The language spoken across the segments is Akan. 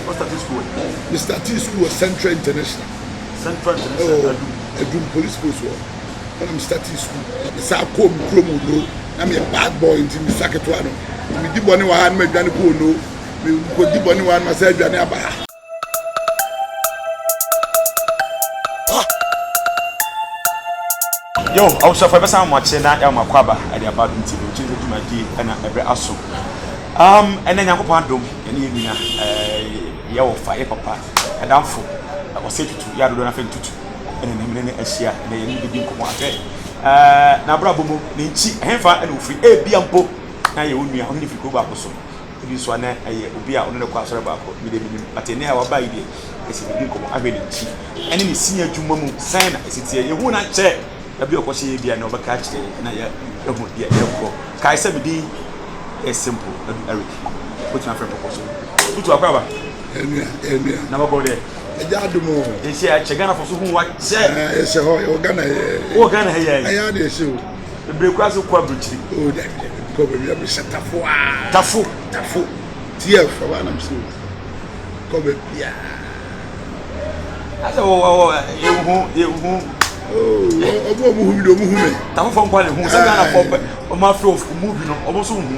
Wo starte school wɔ? Me startee school wɔ Central International. Central International Ɛwɔ Adum. Adum police post hɔ. Ɛna me startee school. Me san kɔɔ me kurom Ono. Na meyɛ bad boy nti mesua ketewa no. Nti medi bɔne wɔ ha na madwane kɔ Ono. Mekɔdi bɔne wɔ ha na masan adwane aba ha. Yo, abusuafo ɛbɛsan mo akye na yɛama akɔ aba ɛde aba Adom TV nkyɛn sɛ dwumadie ɛna ɛbrɛ aso. Um, ɛnɛ Nyankopɔn adom yɛne yɛn nua ɛɛ yɛ wɔfa yɛ papa ɛdamfo ɔsɛ tutu yɛ adodoɔ n'afɛ ntutu ɛna ne mene ne ahyia ɛnɛ yɛne bɛdi nkɔmmɔ ahwɛ ɛɛ n'abrabɔ mu ne nkyi ɛhefa ɛna ofiri ebia mpo na yɛ wo nua ɔne ne firi kuro baako so. Ebi nso a na ɛyɛ obi a ɔne no kɔ asɔre baako, me deɛ mennim. But ɛnnɛ a waba yi deɛ, ɛsɛ medi nkɔmmɔ ahwɛ ne ti ɛne ne sini adwuma mu sɛn na ɛsi teɛ. Yɛhu no akyɛ, baabi a ɔkɔhyɛ yɛ bia na ɔbɛka akyerɛ yɛn na yɛahu deɛ ɛrekɔ. Kae sɛ me din yɛ simple, Adu Eric. Wobɛtumi afrɛ me pɔpɔ so. Tutu akɔ aba. Ɛnua, ɛnua. Na bɔkɔ deɛ. Ɛgya adum o. Yɛhyɛ akyɛ Ghana fo so hu wa kyɛ. Yɛhyɛ hɔ, yɛwɔ Ghana yɛ. Wɔ Ghana ha yɛ. Ɛyɛ ade yɛhyɛ o. Bebree koraa so kɔ aburukyiri. Oh dabi dabi mekɔ baabi a mehyɛ tafo aa. Tafo. Tafo. TF ɛhɔ a na mesɛ o. Kɔ baabi a. Asɛ wɔ wɔ wɔ ehu ehu. Oh ɔmo ɔmo hu mi de ɔmo hu mi. Tafo fɔ nkwa na ehu sɛ Ghana fɔ pɛ ɔmo afɛ of movie no ɔmo nso hu.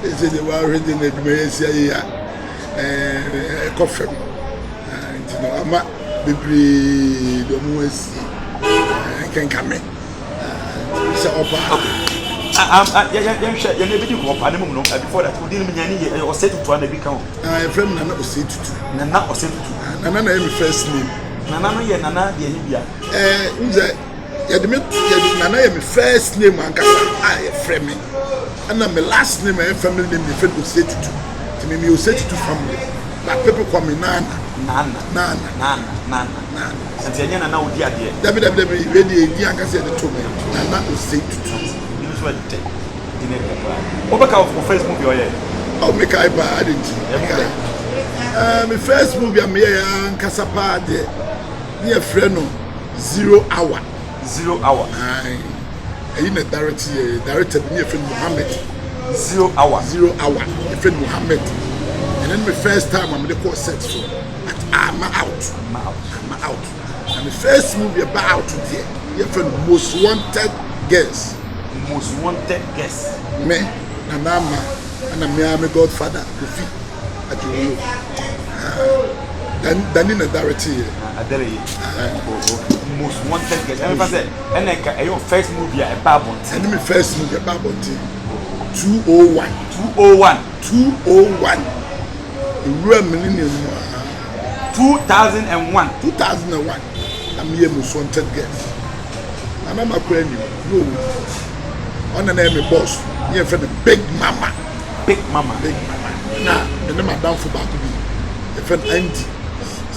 Ɛsɛ deɛ wahwɛ deɛ na adwuma yɛ asi ayɛ a ɛɛ ɛkɔ fam nti no ama bebree de ɔmo ho asie nkenka me. Sɛ ɔba. Okay. Yɛnhwɛ yɛn ebi di nkɔmɔ paa ne mu no before that odi no mu nyɛ ne yɛ ɛyɛ ɔsɛ tutu ana ebi ka ho. Yɛfrɛ me Nana Osei Tutu. Nana Osei Tutu. Nana na yɛ me first name. Nana no yɛ Nana deɛ yi bia. Ɛɛ n sɛ yɛde me yɛde Nana yɛ me first name ankasa a yɛfrɛ me ɛna me last name a ɛyɛ family name yɛfrɛ no Osei Tutu nti me meyɛ Osei Tutu family but people call me Nana. Nana. Nana. Nana. Nana. Nana. Nti ɛnyɛ Nana odi adeɛ. Dabi dabi dabi wei deɛ edin ankasa yɛde too me Nana Osei Tutu. Din nso ɛdɛ din ɛdɛ paa. Wobɛka wo first movie ɔyɛ? Oh mekae paa adi nti mekae. Ɛɛ me first movie a meyɛɛ ankasa paa deɛ ne yɛfrɛ no Zero Hour. Zero Hour. Ae ɛyi na direct yɛ director bi ne yɛfrɛ no Mohammed. Zero Hour. Zero Hour yɛfrɛ no Mohammed. Ɛno ne me first time a mede kɔɔ set so. But ama out. Ama out. Ama out. Na me first movie ɛba out deɛ yɛfrɛ no Most Wanted Girls. Most Wanted Girls. Me Nana Ama ɛna me ara me godfather Kofi Adjorlolo. Ah, Dani na direct yɛ. Adele yi. Most Wanted Girls. Ɛna fa sɛ ɛna ɛka ɛyɛ first movie a ɛba abɔnten. Ɛne me first movie ɛba abɔnten. 201. 201. 201. Ewura millennium mu aa. 2001. 2001 na meyɛ Most Wanted Girls. Nana Makora nim na owu. Ɔna na ɛyɛ me boss. Ne yɛfrɛ no Big Mama. Big Mama. Big Mama. Na me ne m'adamfo baako bi yɛfrɛ no Andy.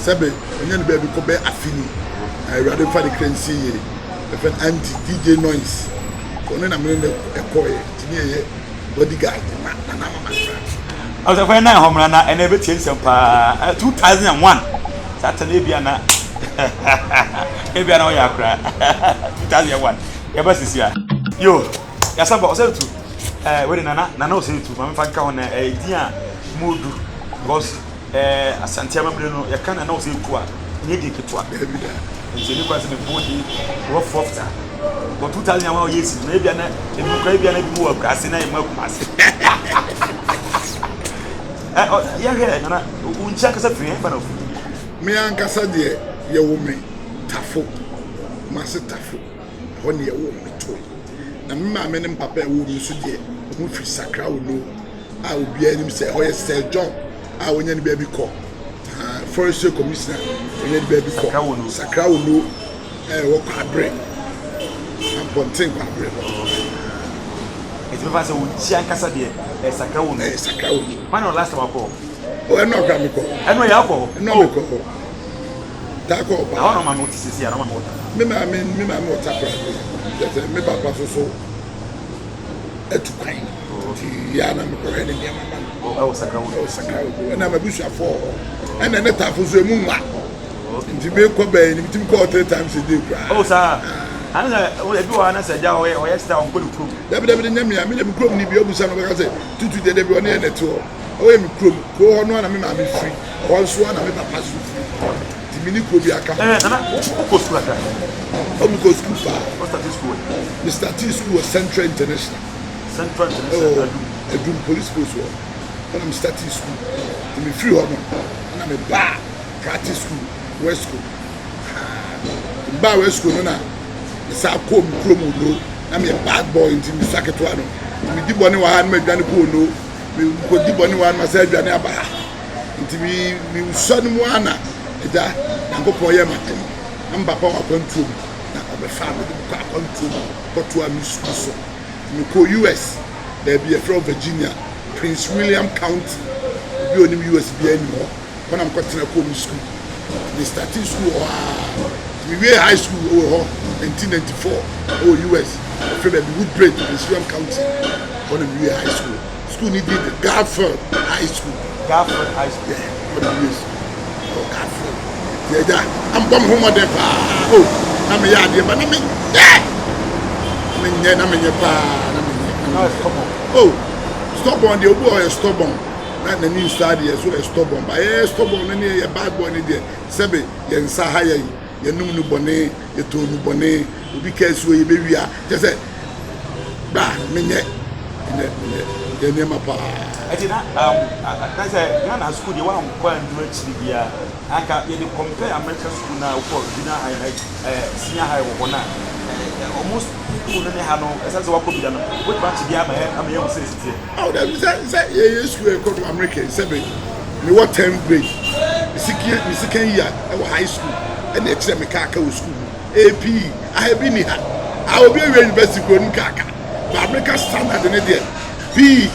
Sɛbe ɔnyɛ ne baabi kɔ bɛyɛ afe ni. Na Awurade mfa ne kra nsie yie. Yɛfrɛ no Andy DJ Noise. Ɔno na me ne no ɛkɔɔɛ nti ne yɛyɛ bodyguard ma Nana Ama Makora. Abusuafo yɛn nan hɔ mmra na ɛnna ɛbɛtie nsɛm paa 2001 saa tɛn ebia na ebia na ɔyɛ akora 2001 yɛba sisi a yo yasa ba ɔsɛ tu ɛɛ wei de nana nana ɔsɛ tu maame fa nka ho na ɛyɛ din a mu du because Ɛɛ Asante amammerɛ no, yɛka Nana Osei Tutu a, ɛnyɛ din ketewa. Dabi da. Nti ɛni kwan sɛ mebɔ din rough rough saa. Wɔ 2000 a ɔyɛ si no, ebia na ebi kora ebia na ebi mu wɔ akuraase na emu akumase. Ɛ ɔ yɛhwɛ Nana, wo nkyi ankasa firi hefa na ofiri? Me ankasa deɛ yɛwo me Tafo, Kumase Tafo, ɛhɔ ne yɛwoo me toe. Na me maame ne me papa a ɛwoo me nso deɛ, wɔn firi Sakra Ono. a obiara nim sɛ ɛhɔ yɛ Sir John a wɔnya ne baabi kɔ forestry commissioner wɔnya ne baabi kɔ Sakra Ono ɛwɔ Kwabre Ampɔnten Kwabre hɔ. Ɛti bɛfa sɛ wɔkyi ankasa deɛ ɛyɛ Sakra Ono. Ɛyɛ Sakra Ono. When was last time akɔ hɔ? Oh, ɛno akora mekɔ. Ɛno yɛ akɔ hɔ. Ɛno mekɔ hɔ. Taa kɔ hɔ paa. Ɛhɔ na ɔmaame wote sisi a na ɔmaame wɔ ta. Me maame me maame wɔ takora deɛ. Me papa so so atu kwan nti yɛ a na mekɔhwɛ ne nneɛma ma no ɛwɔ sakra wo ɛwɔ sakra wo ɛna m'abusuafoɔ wɔ hɔ ɛna ne tafo nso emu nwa nti mekɔ bɛn ne metumi kɔɔ 3 times a day koraa. Oh saa ana sɛ ebi wɔ ha na sɛ agya ɔyɛ ɔyɛ sita ɔnkɔ ne kurom. Dabi dabi de nyɛ mea me de me kurom ni bi obusa no bɛka sɛ tutu deɛ dabi ɔne yɛ na ɛte hɔ. Ɛhɔ yɛ me kurom. Kuro hɔ no ara na me maame firi. Ɛhɔ nso ara na me papa nso firi. Nti menni kuro biara ka ho. Ɛɛ Nana, wo wokɔ sukuu kakra? Oh, mekɔ sukuu paa. Wo startee sukuu wɔ? Me startee sukuu wɔ Central International. Central International, Ɛwɔ Adum? Adum, police post hɔ. Hɔ na me startee sukuu. Nti mefiri hɔ no, ɛna mebaa practice school, Wesco. Ahaa. Nti mebaa Wesco no na mesan kɔɔ me kurom Ono. Na meyɛ bad boy nti mesua ketewa no. Nti medi bɔne wɔ ha na madwane kɔ Ono. Mekɔdi bɔne wɔ ha na masan adwane aba ha. Nti me mesua no mu ara na Agya Nyankopɔn yɛɛ me adom. Na me papa wɔ akwantuo mu na ɔbɛfaa me de me kɔɔ akwantuo mu kɔtoaa me sukuu so. Nti mekɔɔ US baabi yɛfrɛ hɔ Virginia, Prince William County. Obi a ɔnim US biara nim hɔ. Hɔ na mekɔtena kɔɔ me sukuu. Me startee sukuu wɔ hɔ ara. Nti mewiee high school wɔ hɔ 1994 wɔ US. Wɔfrɛ baabi Woodbridge, Prince William County. Hɔ na mewiee high school. Sukuu no din de Garfield High School. Garfield High School. Yeah, hɔ na mewiee sukuu. Ɛwɔ Garfield. Nti agya, na mebɔ me ho mmɔden paa. Oh, na meyɛ adeɛ ba na menyɛ. Na menyɛ, na menyɛ paa, na menyɛ. Na ɔyɛ stubborn. Oh, stubborn deɛ obi wɔ hɔ ɔyɛ stubborn. Na n'ani nsɔ adeɛ so ɔyɛ stubborn but yɛyɛ stubborn no ne yɛyɛ bad boy no deɛ sɛbe yɛn nsa ha yɛn yɛnom nnubɔne yɛtɔn nnubɔne obi kaa si hɔ yɛbɛwia kyɛ sɛ bra menyɛ menyɛ menyɛ yɛ nneɛma paa. Ɛti na um, na sɛ Ghana school deɛ wankɔ anduru akyiri biara anka yɛde compare America school na wokɔ junior high na eh, senior high wɔ hɔ no a eh, ɔmo school no ne ha no ɛsɛ sɛ wakɔ bi da no wobɛtumi akye bi ama yɛ ama yɛahu sɛ ɛsi teɛ. Aw dabi sɛ sɛ yɛyɛ sukuu a yɛkɔ do America yi sɛbe mewɔ tenth grade me second me second year ɛwɔ high school ɛna ɛkyerɛ me kaaka wɔ sukuu mu AP aha bi ni ha a obi awie university kuro nim kaaka ba America standard ne deɛ pii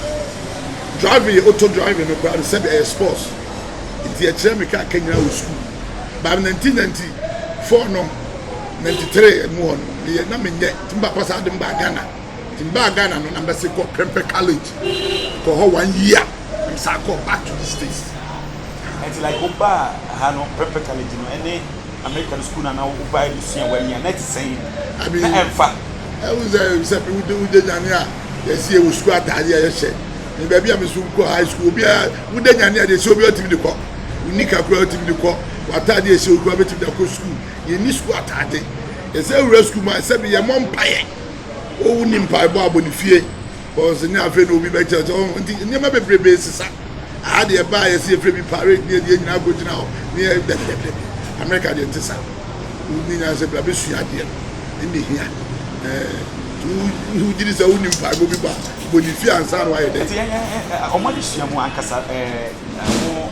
driving yɛ auto driving no koraa no sɛbe ɛyɛ sports nti ɛkyerɛ me kaaka nyinaa wɔ sukuu ba 1994 no 93 mu hɔ no meyɛ na menyɛ nti me papa saa de me baa Ghana. Nti mebaa Ghana no na mebɛse kɔɔ Prempeh College kɔɔ hɔ one year na mesan kɔɔ back to the States. Nti like wo baa ha no Prempeh College no ɛne America no school no a na wo baa de sua one year na ɛte sɛn? I mean, Na ɛmfa? Ɛwo sɛ sɛ wode wode nyane a yɛsi yɛwɔ sukuu ataade a yɛhyɛ ne baabi a me nso kɔ high school obiara wode nyane a deɛ sɛ obiara tumi de kɔ wo nika koraa tumi de kɔ w'ataade a ɛhyɛ wo koraa bɛtumi de akɔ sukuu yɛnni sukuu ataade yɛsɛ wura sukuu mu a sɛbi yɛmmɔ mpaeɛ Wo nim mpaebɔ a bɔ ne fie cause nyɛ afei na obi bɛkyerɛ sɛ ɔho nti nneɛma bebrebe sesa aha deɛ ɛbaa yɛsɛ yɛfrɛ bi parade ne yɛdeɛ nyinaa kɔgyina hɔ ne yɛ dabi dabi dabi America deɛ nte saa wo ne nyinaa sɛ bra bɛsua adeɛ no ɛne hia ɛɛ wo gyiri sɛ wo nim mpaebɔ bi bɔ a bɔ ne fie ansa na wayɛ dɛ. Nti ɔmo adesua mu ankasa ɛɛ mo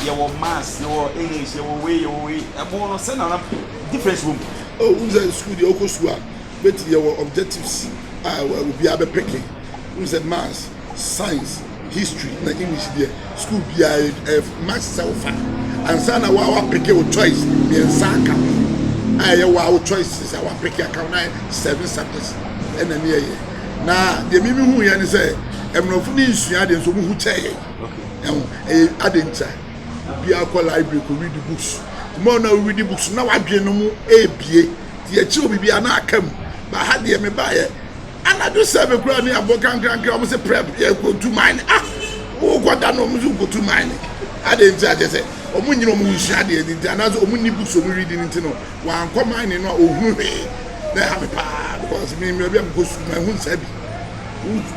yɛwɔ maths yɛwɔ English yɛwɔ wei yɛwɔ wei ɛmo no sɛ na difference wɔ mu. Oh, wo sɛ sukuu deɛ wokɔ sukuu a Bɛti yɛwɔ objectives a obiara bɛ peke. Wohu sɛ maths, science, history na English deɛ school biara ɛyɛ maths sɛ wofa ansa na wa wapeke wo choice mmiɛnsa aka ho a ɛyɛ wa wo choices a wapeke aka ho na ayɛ seven subjects ɛna ne ɛyɛ na deɛ mimi hu yɛ ne sɛ mmorɔfo ne nsua deɛ nso wɔn ho kyɛ yɛ ɛho ɛyɛ ade ntia obiara kɔ library kɔ read books mo na read books na wadwene no mu ebie. Nti yɛkyerɛw biribi a na aka mu. Ba ha deɛ mebaeɛ anadwo sɛ me koraa ne abɔ kankrankra wɔn sɛ prep yɛkɔtu mine ah wokɔ da no wɔn nso kɔtu mine adeɛ nti akyɛ sɛ wɔn nyina wɔn nsua adeɛ nti anaasɛ wɔn nni books wɔn reading nti no wankɔ mine no a ɔhunu hwee na ɛha me paa because me mmerɛ bi a mekɔ sukuu ma ɛho nsa bi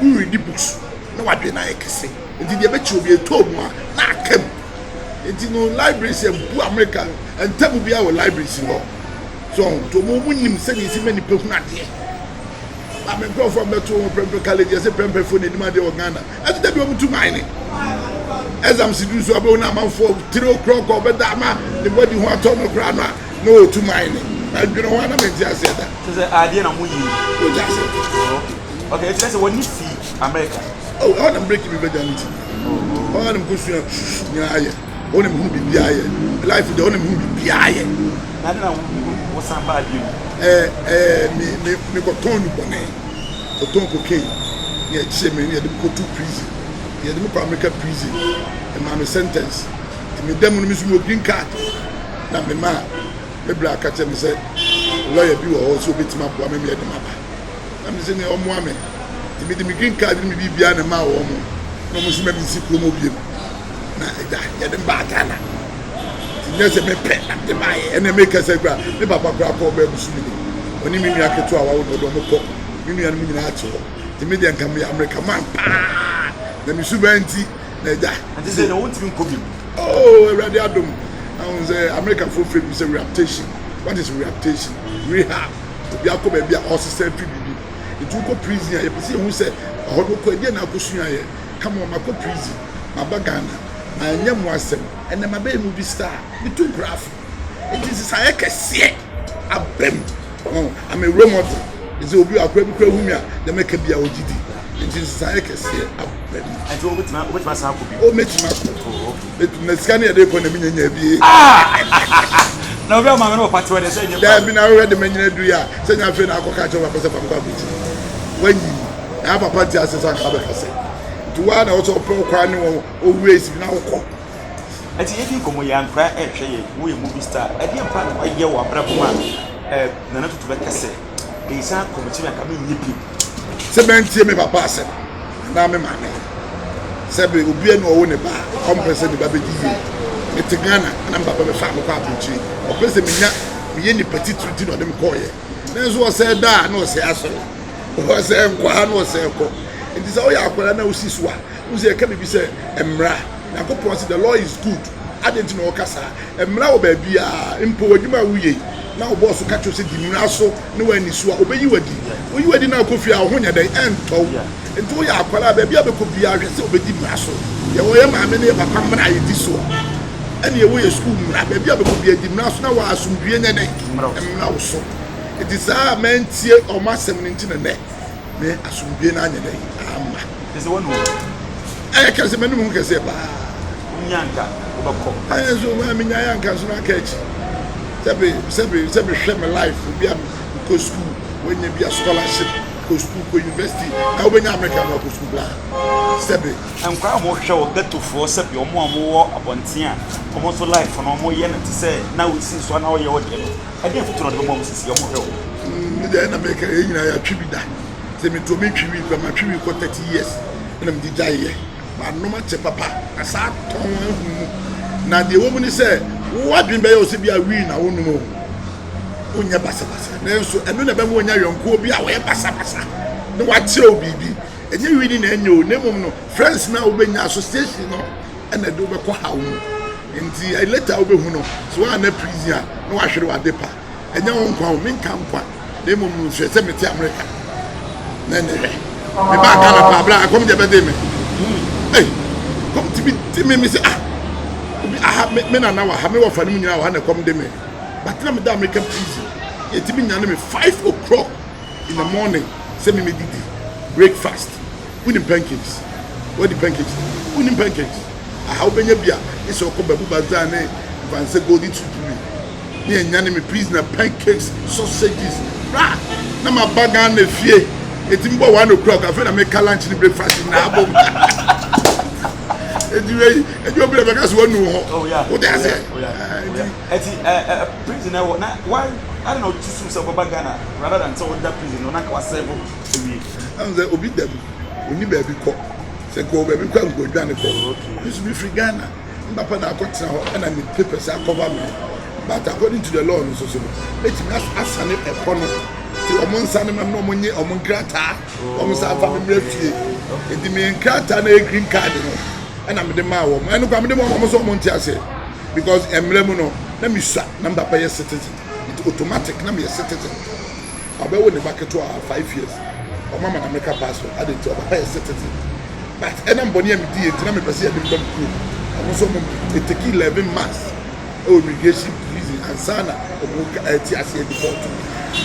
wo read books na wadwene no ayɛ kɛse nti deɛ bɛkyerɛ obi ɛtɔɔ mu a na aka mu nti no library sɛ bu America ntamu biara wɔ library si hɔ. So ɔho? Nti ɔmo ɔmo nim sɛdeɛ esi ma nipa hunu adeɛ. Maame nkorɔfoɔ a mbɛto wɔn prɛmpɛ college yɛsɛ prɛmpɛfoɔ na enim adeɛ wɔ Ghana. Ɛso dabi ɔmo tu mine. Exams duru so abɛhu na amanfoɔ 3 o'clock ɔbɛda ama ne body ho atɔ no koraa no a na ɔretu mine. Madwene ho a na mente aseɛ da. Kyerɛ sɛ adeɛ na mo yie. Wogye aseɛ. Okay. Okay, ɛkyerɛ sɛ wɔn fi America. Oh, ɛhɔ na break mi bɛgya ne ti. Ɛhɔ na mekɔsua nyinaa yɛ. Hɔ na mehunu biribiara yɛ. Me life deɛ hɔ na mehunu biribiara yɛ. Na ade na wo san baa bio? Ɛɛ ɛɛ me me mekɔtɔn nnubɔne, kɔtɔn cocaine na yɛkyee me na yɛde me kɔtoo prison. Yɛde me kɔ America prison, ɛmaa me sentence. Nti meda mu no me nso mewɔ green card na memaa me bra ka kyerɛ me sɛ lawyer bi wɔ hɔ sɛ obetumi aboa me ma yɛde me aba. Na me sɛ nea ɔmmoa me. Nti mede me green card ne me biribiara na ɛmaa wɔn. Na ɔmo se ma mensi kurom hɔ biom. Na agya, yɛde me baa Ghana. Nti nyɛ sɛ mepɛ na mede baeɛ. Ɛnna meka sɛ kura, me papa koraa kɔɔ bɛɛ bosome ni. Ɔne me nua ketewa a wawo no, ɔde ɔmo kɔ. Me nuanom nyinaa te hɔ. Nti me deɛ nka meyɛ Amerika man paa. Na me suban nti, na agya. Nti sɛ na wontumi nkɔ biom? Oh, Awurade adom. Ahun sɛ Amerikafoɔ frɛ bi sɛ rehabilitation. What is rehabilitation? Rehab. Obi akɔ baabi a ɔresesa afiri biribi. Nti wokɔ prison a yɛpɛ sɛ yɛhu sɛ ɛhɔ no wokɔ ɛdeɛn na akɔsuaeɛ. Come on, makɔ prison, maba Ghana, manyɛ mo asɛm, ɛnɛ mabɛyɛ movie star, metu nkoraa fo. Nti nsesaeɛ kɛseɛ aba mu. Wɔn, I'm a role model. Nti obi akora bi kora hu me a, deɛ mɛka bi a ɔgye di. Nti nsesaeɛ kɛseɛ aba mu. Nti wobɛtumi wobɛtumi asan akɔ bi? O mɛtumi akɔ. Oh, okay. Mɛtumi na sika no yɛde kɔ na menya nya bi. Ah! Na obi a maame no wɔ pate wɔ deɛ sɛ ɛnyɛ Daabi na wohwɛ de manyina duru yi a sɛ nya afei na akɔka kyerɛ papa sɛ fa me kɔ aburokyiri. Wanyi na papa nte ase sɛ anka wobɛka sɛ. Nti woa na wɔ sɛ wopɛ wo kwan ne wɔn owura bi na wokɔ. Ɛti yɛdi nkɔmmɔ yi ankora ɛhwɛ yɛ woyɛ movie star ɛdeɛ mpa na wayɛ wɔ abrabɔ mu a ɛɛ Nana Tutu bɛka sɛ ɛsan kɔ m'akyi na nka menyɛ bio. Sɛ mantie me papa asɛm anaa me maame sɛ bere obiara ni ɔwo ne ba a ɔmpɛ sɛ ne ba bɛdi yie. Mete Ghana na me papa bɛfaa me kɔ aburokyire. Ɔpɛ sɛ menya meyɛ nipa titiri nti na ɔde me kɔɔeɛ. Nanso ɔsɛe da a na ɔsɛe asɔre. Ɔsɛe nkɔ ha na ɔsɛe kɔ. Nti sɛ woyɛ akwadaa na wosi so a, wohu sɛ yɛka biribi sɛ mmara. Nyankopɔn se the law is good. Adɛn nti na ɔka saa? Mmara wɔ baabiara, mpo w'adwuma a woyɛ yi, na wo bɔɔso ka kyerɛ wo sɛ di mmara so na woanni so a, obeyi wo adi. Oyi wo adi na wokɔ fie a, wo ho nyɛ dɛn? Ɛntɔ wo. Nti woyɛ akwadaa a, baabi a wobɛkɔ biara, hwɛ sɛ wobɛdi mmara so. Yɛwɔ yɛn maame ne yɛn papa mmara a yɛdi soɔ, ɛne yɛwɔ yɛn sukuu mmara. Baabi a wobɛkɔ biara, di mmara so na w'asomdwoeɛ nyɛ dɛn? Mmra wo so. Nti saa a mantie wɔn asɛm no nti na nnɛ me asomdwoeɛ no anyɛ dɛn? Amma. Kyerɛ sɛ woanu wo ho. Ɛyɛ kɛse, m'anu me ho kɛseɛ paa. Wonya anka wobɛkɔ. Ɛyɛ nso maa menyaeɛ anka nso na aka akyi. Sɛbe sɛbe sɛ mehwɛ me life obi a mekɔ school wanya bi a scholarship kɔ school kɔ university na wobɛnya America na wakɔ school bla sɛbe. Nkwadaa a wɔhwɛ wɔ ghettofoɔ sɛbe wɔn a wɔwɔ abɔnten a wɔn nso life no wɔyɛ no te sɛ na wosi so a na wɔyɛ wo deɛ no ɛdeɛn afotuo na wode bɛma wɔn sisi a wɔhwɛ wo? Me deɛ ɛna meka yɛn nyinaa yɛatwe bi da. Sɛ metuo metwe wii kora matwe wii kɔ 30 years ɛna mede gyaeɛ. Manom akyɛ papa na saa tɔn ahu mu. Na deɛ ɛwɔ mu ne sɛ wo adwene bɛyɛ wo sɛ bi a wii na wonom o. Wonyɛ basabasa. Nanso ɛno na ɛbɛma woanya yɔnkoɔ bi a ɔyɛ basabasa na wakyerɛ wo biribi. Ɛnyɛ wii ni na ɛnyɛ o, na mmom no friends no a wobɛnya association no ɛna ɛde wobɛkɔ haw mu. Nti later wobɛhu no sɛ woanna prison a na wahwere w'ade pa. Ɛnyɛ wo nkwa o, menka nkwa na mmom no hwɛ sɛ mete Amerika na ɛnɛ hwɛ mebaa Ghana paa bra ɛkɔm deɛ bɛde me ei kɔm tumi di me me sɛ ah obi aha me me nana wɔ ha me wɔfa no mu nyinaa wɔ ha na ɛkɔm de me but na meda Amerika prison yɛtumi nyane me 5 o'clock in the morning sɛ me medidi breakfast wonim pancakes wadi pancakes wonim pancakes aha wobɛnya bi a ne sɛ ɔkɔ babu bazaar ne mfansɛ golden soup bi ne anyane me prisoner pancakes sausages bra na ma ba Ghana fie eti mbɔ 1 o'clock afei na meka lunch ne breakfast nyinaa abom eti wei eti obi na bɛka so wanu hɔ oh, wote aseɛ eti prison ɛwɔ na why adi na otusu sɛ ɔbɛba Ghana rather than sɛ ɔda prison no na nka wasɛbo ewie. Ɛn sɛ obi dɛm oni baabi kɔ sɛ nka ɔwɔ baabi kɔ a nka odwane kɔ nso bi firi Ghana. Me papa na akɔtena hɔ ɛna ne papers akɔva me but according to the law no nso so no mɛtumi asane ɛkɔ no nti wɔn nsane ma me na wɔn nye wɔn nkrataa wɔn nsa afa me mmerɛ fie nti me nkrataa na ɛyɛ green card no ɛna mede maa wɔn ɛno kora mede maa wɔn nso wɔn nte ase because mmerɛ mu no na mesua na me papa yɛ citizen nti automatic na meyɛ citizen. Ɔbɛwo ne ba ketewa a 5 years ɔma ma n'America passport ade nti ɔpapa yɛ citizen but ɛnam bɔne a medi yɛ nti na mepɛ sɛ yɛde me ba me kurom ɔmo nso ɔmo it take 11 months ɛwɔ immigration prison ansa na ɔmo ɛte aseɛ deport me.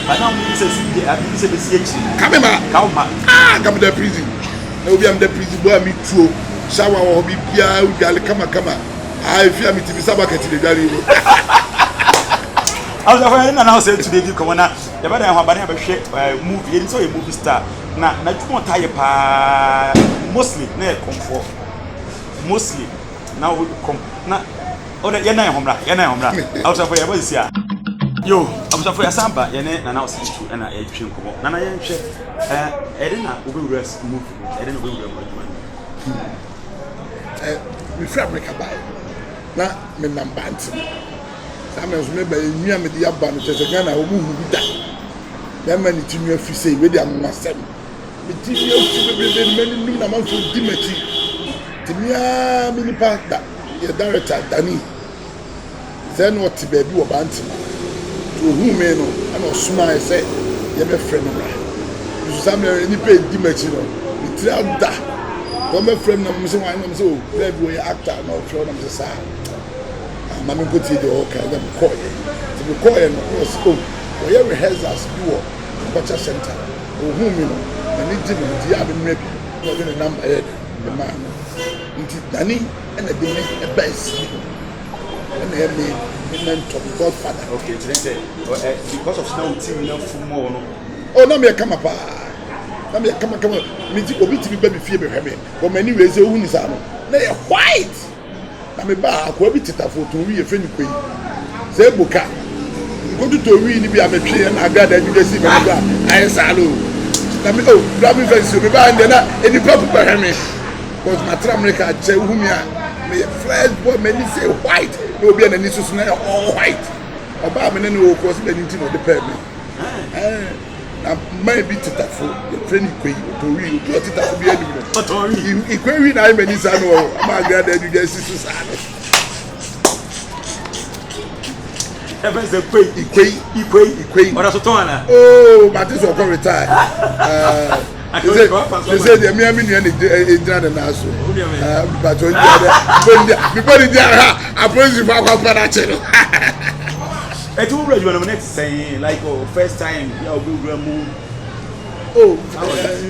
But na ɔmo nim sɛ si deɛ abi sɛ besi akyiri. Ka me ma. Ka wo ma. Ah ka me da prison na obi a me da prison bɔ a me tuo shower wɔ hɔ biribiara wodwale kama kama ah efi a me ti me sa bucket na edwale yi. Abusuafo yɛne Nana Osei Tutu di nkɔmmɔ na yɛbɛda yɛn ho aba na yɛabɛhwɛ eh, movie. Yɛnim sɛ ɔyɛ movie star na n'adwuma ɔtaa yɛ paa mostly na yɛ kɔmfoɔ mostly na wo kɔm na ɔdɛ yɛn nan yɛn ho mmra yɛn nan yɛn ho mmra abusuafo yɛbɔ sisi a. Yo abusuafo yɛasan ba yɛne Nana Osei Tutu ɛna yɛtwe nkɔmmɔ. Nana yɛnhwɛ ɛɛ ɛde na wobɛwura movie mu ɛde na wobɛwura mu adwuma no mu. Eh, mefiri Amerika baeɛ na menam Bante mu. Saa mmerɛ nso meba yɛ nwi a mede aba no kyerɛ sɛ Ghana hɔ muhu bi da. Bɛrima ne ti nwi afi sei, wei de anwanwasɛm. Me ti nwi afu bebrebe no m'anunum na amanfoɔ di m'akyi. Nti me ara me nipa da yɛ director Dani. Sɛ na ɔte baabi wɔ Bantama. Nti ohuu me no, ɛna ɔsomae sɛ yɛmmɛfrɛ no mmra. Nso saa mmerɛ no, nnipa redi m'akyi no, me tiri ada. Nti wɔbɛfrɛ me na mese hwan? Na wɔse oh, bra bi ɔyɛ actor na ɔfrɛ wo na mese saa. Ah, ma menkɔtie deɛ ɔreka na mekɔeɛ. Nti mekɔeɛ no, na ɔse oh, wɔyɛ rehearsals bi wɔ culture center. Ohuu me no, n'ani gye me ho nti yɛ a memmra bi. Na ɔde ne number yɛɛ dɛn? Memaa no. Nti Danny na ɛde me baa sini mu. Ɛna ɛyɛ me me mentor, me godfather. Okay, kyerɛ sɛ ɛ because of na wo ti na fu mɔ no. Oh, na meyɛ kama paa. Na meyɛ kama kama. Me ti obi tumi ba me fie bɛhwɛ me. Wɔ m'ani wei sɛ wohu ne saa no. Na yɛ white. Na me ba akoa bi tetafo tɔn wi yɛfrɛ no Kwei. Sɛ ebo ka. Nkototɔ wi no bi a metwe yɛ na agrada adwidwa si m'ani so a ayɛ saa no. Na me oh, bra me fa nsuo me ba ndɛ na nipa ko bɛhwɛ me. Because matra America akyɛ wohu me a meyɛ fresh boy m'ani sɛ white na obi a n'ani soso na yɛ all white. Ɔbaa me ne ne wɔ kɔ sɛ m'ani nti na ɔde pɛɛ me. Eh, na man bi tetafo yɛfrɛ no Ikwe ɔtɔ wi obi a ɔtetafo bi anim no. Ɔtɔ wi. Ikwe wi na ayɛ m'ani saa no wɔ ama agrada adwidwa si so saa no. Ɛfɛ sɛ Ikwe. Ikwe. Ikwe. Ikwe. Ɔda so tɔn ana? Oo, mate sɛ ɔkɔ retire. Sɛ sɛ deɛ mmea me nua na egyina ne nan so. Bàtò ndi adɛ, bíbɔ ne di aha, apolisi fo akɔ apɛ n'akyi no. Ɛti wo wura adwuma no mu ne ti sɛn like oh, first time yɛ a wobɛwura mu. Oh,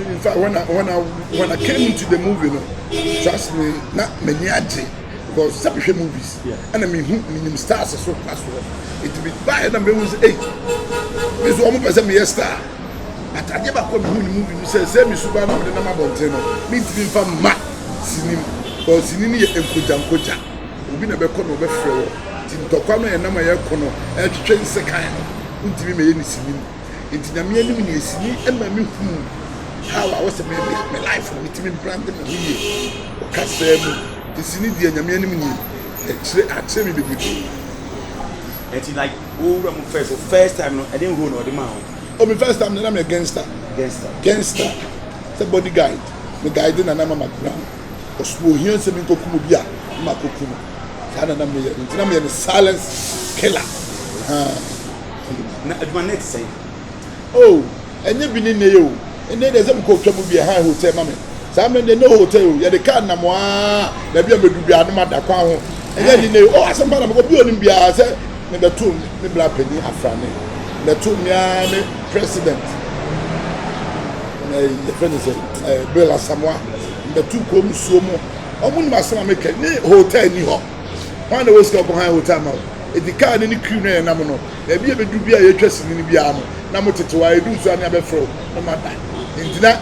in fact, when I came into the movie, no, trust me, na m'ani agye because sɛ mehwɛ movies ɛna mehu menim stars so kwa soɔ nti mebaeɛ na mehu sɛ ei me so ɔmo pɛ sɛ meyɛ star but adeɛ baako a mehu ne movie mu sɛ sɛ me suban na mede nam abɔnten no mentumi mfa mma sini mu because sini no yɛ nkogya nkogya obi na bɛkɔ na ɔbɛfrɛ wɔ nti ntɔkwa no a ɛnam a yɛkɔ no ɛtwetwe nsekan no wontumi mɛyɛ ne sini mu nti Nyame anim ne sini ɛma me hu how a wɔsɛ me me life no metumi brand me ho yie wɔ kasaa mu nti sini deɛ Nyame anim nie ɛkyerɛ akyerɛ me bebree. Ɛti like wo wura mu first wo first time no ɛde role na ɔde maa wo. Oh me first time no na meyɛ gangster. Gangster. Gangster sɛ body guide me guide Nana Mama Brown ɔso ohia sɛ me nkɔ kum obi a na makɔ kum no saa na na meyɛ no nti na meyɛ no silence killer haa. Na adwuma no te sɛn? Oh, ɛnyɛ bi ne nnɛ yi o. Nnɛ deɛ sɛ mekɔ twa mu bi ɛhan hotel ma me. Saa mmerɛ deɛ no hotel o. Yɛde kaa nam aa baabi a mɛdu biara no mada kwan ho. Ɛnyɛ ne nnɛ yi o. Oh, asɛm pa na mekɔ bi onim biara sɛ mebɛto me bra panin afrane. Mebɛto me ara me president. Ɛɛ yɛfrɛ no sɛ ɛɛ Bill Asamoah. Mebɛto kurom nsuo mu. Wɔn nim asɛm a meka ne hotel ni hɔ. Hwan na ɛwɔ sika ɔkɔ han hotel ma wo? Eti kaa no ne crew no a yɛnam no, baabi a ebedu biara a yɛtwa sini no biara no, na mo tete hɔ ara, edu nso a ne abɛfrɛ wo na moada. Enti na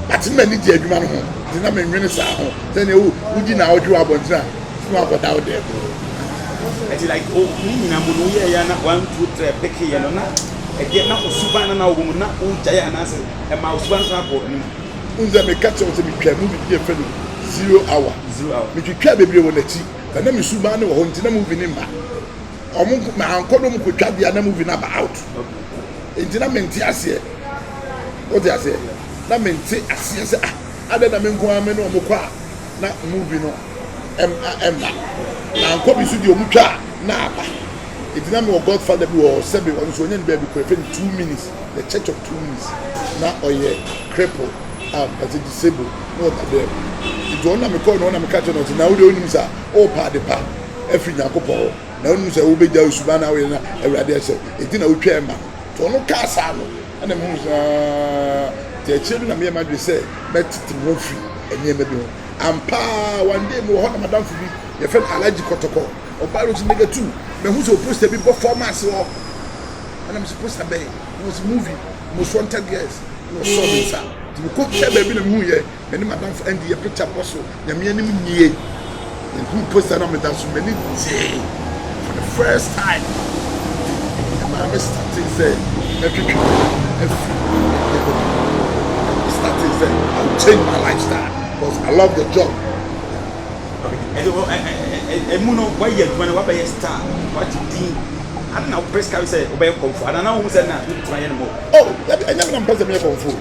but na m'ani gye adwuma no ho, nti na mennwene saa ho sɛnea wo wodi naawɔtwe wɔ abɔnten a na wakɔda wo dɛm. Ɛti like o ne nyinaa mu no woyɛɛ ya na 1 2 3 peke yɛ no na ɛdeɛ na wo suban na na wɔ mu na wogyae anaasɛ ɛma wo suban san kɔ anim. Wohu sɛ meka kyerɛ wo sɛ metwaa movie bi a yɛfrɛ no Zero Hour. Zero Hour. Metwitwaa bebree wɔ n'akyi. Na na me suban no wɔ hɔ nti na movie no mma. Ɔmo nko mankɔ na ɔmo kotwa deɛ a na movie no aba out. Nti na mente aseɛ. Wote aseɛ? Na mente aseɛ sɛ ah adɛn na me nko ara me ne ɔmo kɔ a na movie no ɛmma. Mankɔ bi so deɛ ɔmo twa a na aba. Nti na mewɔ godfather bi wɔ hɔ sɛbe ɔno nso ɔnya ne baabi kɔ yɛfrɛ no 2 Minutes, the Church of 2 Minutes. Na ɔyɛ cripple a mpɛsɛ disable na ɔda dɛm. Nti ɔno na mekɔɔ no hɔ na meka kyerɛ no ɔse na wo deɛ wonim sa wopɛ ade pa afiri Nyankopɔn hɔ na wonim sɛ wobɛgya wo suban na woyɛ na Awurade ahyɛ wo nti na wotwaa ma no. Nti ɔno kaa saa no ɛna mehu sɛ aa nti akyire no na meyɛ m'adwene sɛ mɛtete me ho afiri nneɛma bi ho. Ampa ara one day mewɔ hɔ na madamfo bi yɛfrɛ no Alhaji Kɔtɔkɔ ɔbaa no ɔse nigga tu mahu sɛ poster bi bɔ fam ase hɔ ɛna mese poster bɛn na ɔse movie Most Wanted Girls na ɔsɔɔ me nsa nti mekɔ twɛ baabi na mehu yɛ me ne madamfo Andy yɛ picture bɔ so Nyame anim nie mehu poster na meda so m'ani gyee for the first time nti ɛmaa me starting sɛ mɛtwetwe me ho afiri nneɛma bi mu. Me starting sɛ I will change my lifestyle because I love the job. Ɛde wɔ ɛ ɛ ɛ ɛmu no wayɛ adwuma no wabɛyɛ star wagye din. Ade na wopere sika sɛ wobɛyɛ kɔmfo anaa na wohu sɛ na wobɛtumi ayɛ no mɔ? Oh, dabi ɛnyɛ me na mepɛ sɛ meyɛ kɔmfo.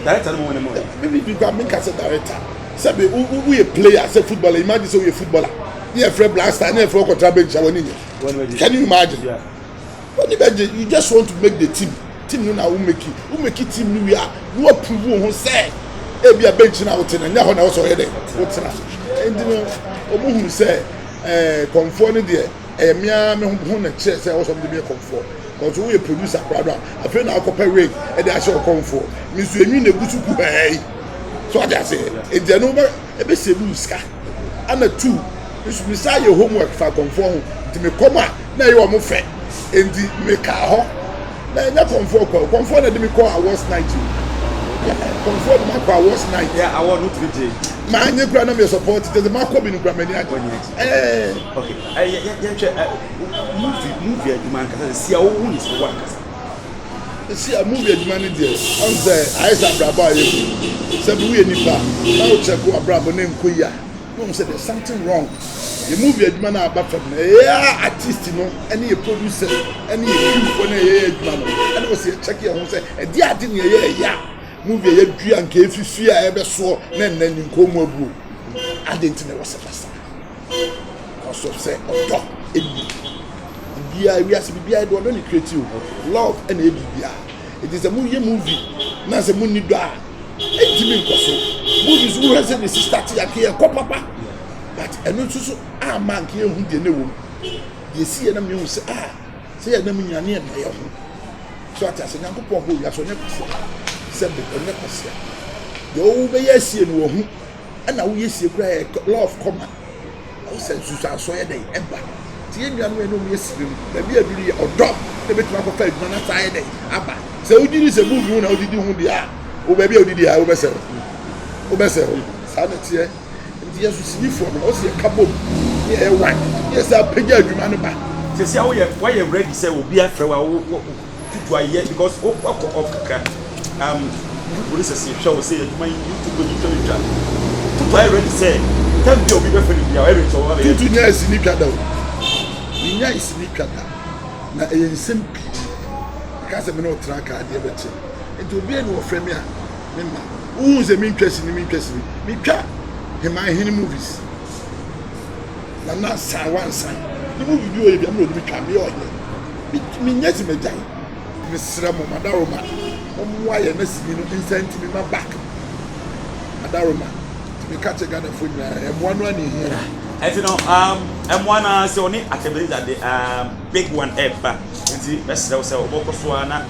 Director no mu ne mo. Me me bi menka sɛ director. Sɛbi wo wo woyɛ player sɛ footballer imagine sɛ woyɛ footballer ne yɛfrɛ Black Star ne yɛfrɛ wokɔtra bench a w'ani nye. Can you imagine? Yeah. W'ani bɛgye you just want to make the team. Team no na wo make wo make team no wie a na wa prove wo ho sɛ ebi a bench na wote no nyɛ hɔ na ɛwɔ sɛ ɔyɛ dɛ wotena. Nti no wɔn hu sɛ ɛɛ kɔnfoɔ no deɛ ɛyɛ mmea me ho na kyerɛ sɛ ɛwɔ sɛ wɔde me yɛ kɔnfoɔ. Kɔnso woyɛ producer koraa no a afei na akɔpɛ wig ɛde ahyɛ ɔkɔnfoɔ. Me nso enwi na egu so kuhaa yi. So ɔde aseɛ nti ɛno bɛ ɛbɛ save wo sika. Ana two nso me saa yɛ homework fa kɔnfoɔ ho nti me kɔm a na ɛyɛ wɔn fɛ nti me kaa hɔ. Na ɛnyɛ kɔnfoɔ kwa o kɔnfoɔ na ɛde me kɔ awards night o. Yeah, kɔnfoɔ de ma kɔ awards night. Yeah, award no tumi gye. Maa nye kura na mi yɛ support kyɛ sɛ maa kɔ bi no kura m'ani agye. W'ani agye. Ɛɛ. Okay, ɛ yɛ yɛ yɛhwɛ ɛ movie movie adwuma ankasa sɛ si a wohu ne sɛ wo ankasa. Si a movie adwuma no deɛ ɔn sɛ ayɛ sɛ abrabɔ a yɛbu sɛ bi woyɛ nipa na wo check wo abrabɔ na nkɔ yi a na wɔn sɛ there's something wrong. Yɛ movie adwuma no a aba fam no ɛyɛ a artist no ɛne yɛ producers ɛne yɛ crew foɔ no ɛyɛ yɛ adwuma no ɛna wɔ sɛ yɛ check yɛn ho sɛ ɛde ade na ɛyɛ ɛyɛ a movie a yɛdua nka efifi a ɛbɛsoɔ na ɛnna ne nkɔn mu abuo ade nti na ɛwɔ sɛ basa kɔsɔ sɛ ɔdɔ ɛni biribiara wiase biribiara de ɔdɔ ne create o love ɛna ɛyɛ biribiara eti sɛ mo yɛ movie na sɛ mo ni dɔ a ɛntumi nkɔ so movie so wohwɛ sɛ ne sister te ake ɛkɔ papa but ɛno nso so ama nka yɛhu deɛ ne wɔ mu deɛ si yɛ nam yɛhu sɛ ah sɛ yɛ nam nyina ne yɛ nnɔ yɛ ho so ate ase Nyankopɔn bɔ wiase ɔnyɛ kwasia sɛ be ɔnyɛ kwasia deɛ ɔwo bɛyɛ asie no wɔ ho ɛna woyɛ sie kura yɛ law of karma ɔwɔ sɛ nsusuansoɔ yɛ dɛn ɛba nti yɛn nuanom yɛn nom yɛ siri no baabi a duru yɛ ɔdɔ na ebɛtumi akɔfa adwuma no asan yɛ dɛn aba sɛ wogye di sɛ movie ho na wodidi ho deɛ a wo baabi a wodidi a wobɛsɛ hɔ wobɛsɛ hɔ saa na teɛ nti yɛn nso sinifoɔ no ɔsɛ yɛka bom ne yɛyɛ one ne yɛ sɛ apagya adwuma no ba. Sɛsi a woyɛ woayɛ ready sɛ obi afrɛ wo a wo wo tutu ayɛ because wo wakɔ off kakra um producers hwɛ wo sɛ adwuma yi YouTube yi twa twa tutu ayɛ ready sɛ time bi a obi bɛfrɛ no bi a ɔyɛ ready sɛ ɔbɛba bɛyɛ. Tutu nyaa sini twa da o menyae sini twa da na ɛyɛ nsɛm pii meka sɛ me ne wo tra kaa adeɛ bɛkye nti obiara ni wɔfrɛ me a memma wohu sɛ mentwa sini mentwa sini metwa heman hene movies Nana san wansan ne movie bi ɔyɛ bi a me na ɔde me twa meyɛ ɔhene menyɛ sɛ magyae mesrɛ mo madaroma mommoa yɛn na sini no nsa ntumi ma back madaroma nti meka kyerɛ Ghanafoɔ nyinaa ɛmmoa no a na ɛhia. Ɛnti no um, ɛmmoa no ara sɛ ɔne Akebenezer de um, big one ɛreba nti mɛsrɛ wo sɛ wobɛkɔ so ara na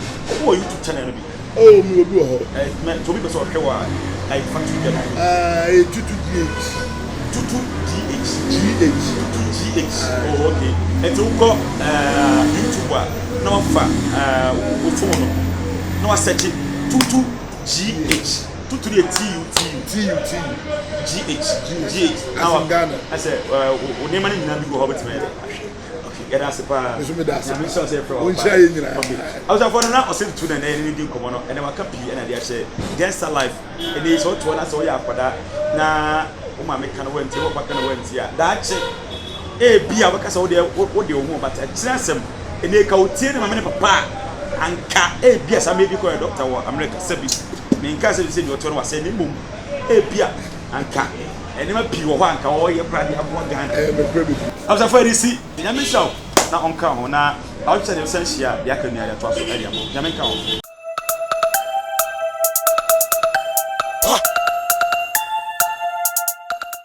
wowɔ YouTube channel no bi. Oh, mewɔ bi wɔ hɔ. Eh, mɛ, nti obi pɛ sɛ ɔhwɛ wɔ a, ayi, fa to dwa na. Ah, ɛyɛ Tutu GH. Tutu GH. GH. Tutu GH. Oh, okay. Nti wokɔ eh, YouTube a, na wafa eh, wo phone no, na wasɛkye Tutu GH. Tutu no yɛ T-U-T-U. T-U-T-U. GH. GH. As in Ghana. Asɛ, eh, wo nneɛma no nyinaa bi gu hɔ a wobɛtumi ayɛ dɛ ahwɛ. Yɛda ase paa. Me nso meda ase. Nyame nhyira wo sɛ yɛfrɛ wo. Ɔnhyira yɛn nyinaa. Okay. Abusuafoɔ no na ɔsɛ tutu na ɛnɛ yɛne no di nkɔmmɔ no ɛnɛ waka pii ɛna de ahyɛ Gangster Life. Ɛnɛ yi sɛ wote hɔ na sɛ woyɛ akwadaa na wo maame ka no wantie, wo papa ka no wantie a, daakye ebi a wobɛka sɛ wodeɛ wode wo ho but akyire asɛm ɛnɛ yi ka wotie ne maame ne papa a anka ebi a saa mmerɛ bi kɔyɛ doctor wɔ America sɛbi menka sɛ sɛ deɛ ɔte hɔ no wasɛe na mmom ebi a anka Nneɛma pii wɔ hɔ a anka wɔyɛ koraa de aboa Ghana. Ɛyɛ nokorɛ bebree. Abusuafoɔ yɛde si. Nyame nhyira wo na ɔnka wo ho na awotwe sɛ deɛ wosan hyia a deɛ aka nyinaa yɛatoa so de ama wo. Nyame nka wo ho.